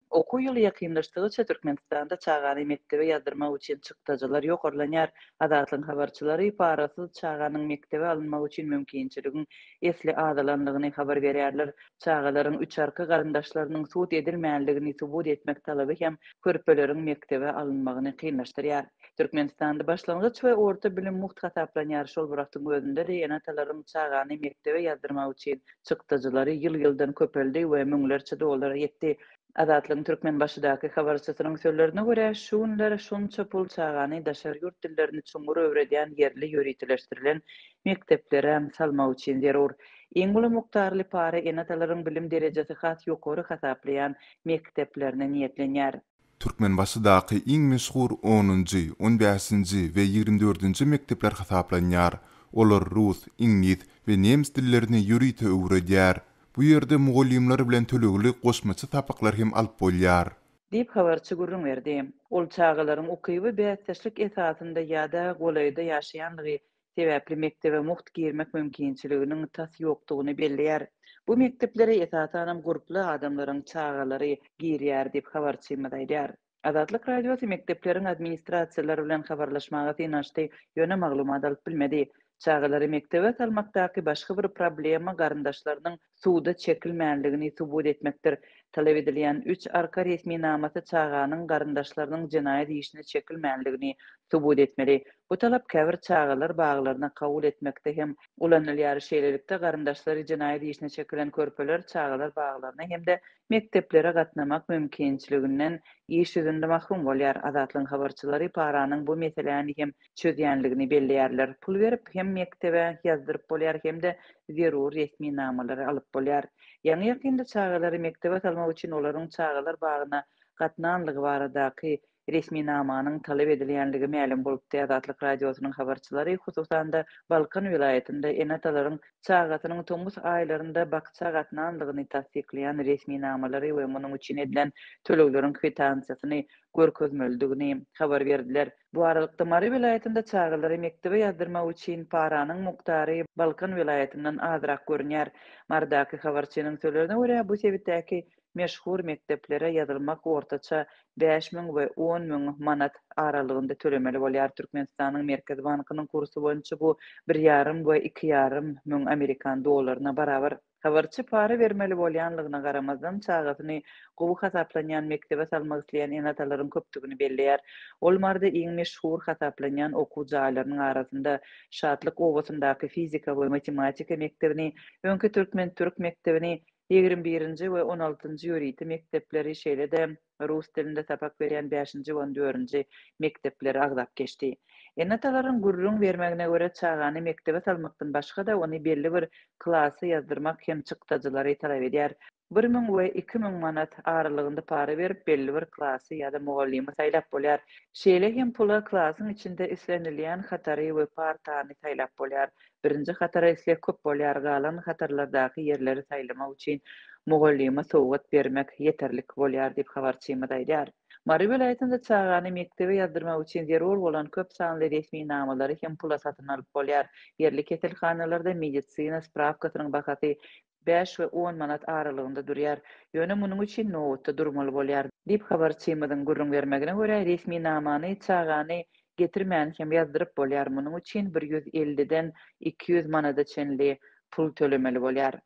Okuw ýyly ýakynlaşdygyça Türkmenistanda çagany mekdebe ýazdyrmak üçin çykdajylar ýokarlanýar. Azatlygyň habarçylary parasyz çaganyň mekdebe alynmagy üçin mümkinçiligiň esli azalanlygyny habar berýärler. Çagalaryň üçarka garyndaşlarynyň sud edilmänligini subut etmek talaby hem körpeleriň mekdebe alynmagyny kynlaşdyrýar. Türkmenistanda başlangyç we orta bilim mugt hasaplanýar, şol bir wagtyň özünde-de ene-atalaryň çagany mekdebe ýazdyrmak üçin çykdajylary ýyl-ýyldan köpeldi we müňlerçe dollara ýetdi. Azatlygyň Türkmenbaşydaky habarçysynyň sözlerine görä, şu günler şunça pul çagany daşary ýurt dillerini çuňňur öwredýän ýerli ýöriteleşdirilen mekdeplere salmak üçin zerur. Iň uly mukdarly para ene-atalaryň bilim derejesi has ýokary hasaplaýan mekdeplerine niýetlenýär. Türkmenbaşydaky iň meşhur onunjy, on bäşinji we 24-nji mekdepler hasaplanýar. Olar rus, iňlis we nemes dillerini ýörite öwredýär. Bu ýerde mugallymlar bilen tölegli goşmaça sapaklar hem alyp bolýar. Diýip, habarçy gürrüň berdi. Ol çagalaryň ukyby bäsdeşlik esasynda ýa-da golaýda ýaşaýanlygy sebäpli mekdebe mugt girmek mümkinçiliginiň tas ýokdugyny belleýär. Bu mekdeplere esasanam gurply adamlaryň çagalary girýär diýip, habarçymyz aýdýar. Azatlyk Radiosy mekdepleriň administrasiýalary bilen habarlaşmaga synanyşdy, ýöne maglumat alyp bilmedi. Çagalary mekdebe salmakdaky başga bir problema garyndaşlarynyň suda çekilmänligini subut etmekdir. Talap edilýän üç arka resminamasy çaganyň garyndaşlarynyň jenaýat işine çekilmänligini subut etmeli. Bu talap käbir çagalar baglaryna kabul etmekde hem ulanylýar. Şeýlelikde, garyndaşlary jenaýat işine çekilen körpeler çagalar baglaryna hem-de mekdeplere gatnamak mümkinçiliginden iş ýüzünde mahrum bolýar. Azatlygyň habarçylary paranyň bu meseläni hem çözýänligini belleýärler. Pul berip hem mekdebe ýazdyryp bolýar hem-de zerur resminamalary alyp bolýar. Ýaňy-ýakynda çagalary mekdebe salmak üçin olaryň çagalar bagyna gatnanlygy baradaky resminamanyň talap edilýänligi mälim bolupdy. Azatlyk Radiosynyň habarçylary, hususan-da, Balkan welaýatynda ene-atalaryň çagasynyň tomus aýlarynda bakja gatnanlygyny tassyklaýan resminamalary we munuň üçin edilen tölegleriň kwitansiýasyny görkezmelidigini habar berdiler. Bu aralykda, Mary welaýatynda çagalary mekdebe ýazdyrmak üçin paranyň mukdary Balkan welaýatyndan azrak görünýär. Marydaky habarçynyň sözlerine görä, bu sebitdäki meşhur mekdeplere ýazylmak ortaça 5000 we 10 müň manat aralygynda tölemeli bolýar. Türkmenistanyň Merkezi bankynyň kursy boýunça bu bir ýarym we iki ýarym müň amerikan dollaryna barabar. Habarçy para bermeli bolýanlygyna garamazdan, çagasyny gowy hasaplanýan mekdebe salmak isleýän ene-atalaryň köpdügini belleýär. Ol Maryda iň meşhur hasaplanýan okuw jaýlarynyň arasynda Şatlyk obasyndaky fizika we matematika mekdebini, öňki türkmen-türk mekdebini, 21-nji we on altynjy ýörite mekdepleri, şeýle-de rus dilinde sapak berýän bäşinji we on dördünji mekdepleri agzap geçdi. Ene-atalaryň gürrüň bermegine görä, çagany mekdebe salmakdan başga-da, ony belli bir klasa ýazdyrmak hem çykdajylary talap edýär. 1000 we 2000 manat aralygynda para berip, belli bir klasy ýa-da mugallymy saýlap bolýar. Şeýle hem pula klasyň içinde islenilýän hatary we partany saýlap bolýar. Birinji hatara isleg köp bolýar, galan hatarlardaky ýerleri saýlamak üçin mugallyma sowgat bermek ýeterlik bolýar diýip, habarçymyz aýdýar. Mary welaýatynda çagany mekdebe ýazdyrmak üçin zerur bolan köp sanly resminamalary hem pula satyn alyp bolýar. Ýerli keselhanalarda medisina sprawkasynyň bahasy bäş we on manat aralygynda durýar. Ýöne munuň üçin nobatda durmaly bolýar. Diýip, habarçymyzyň gürrüň bermegine görä, resminamany çagany getirmän hem ýazdyryp bolýar, munuň üçin bir ýüz elliden 200 manada çenli pul tölemeli bolýar.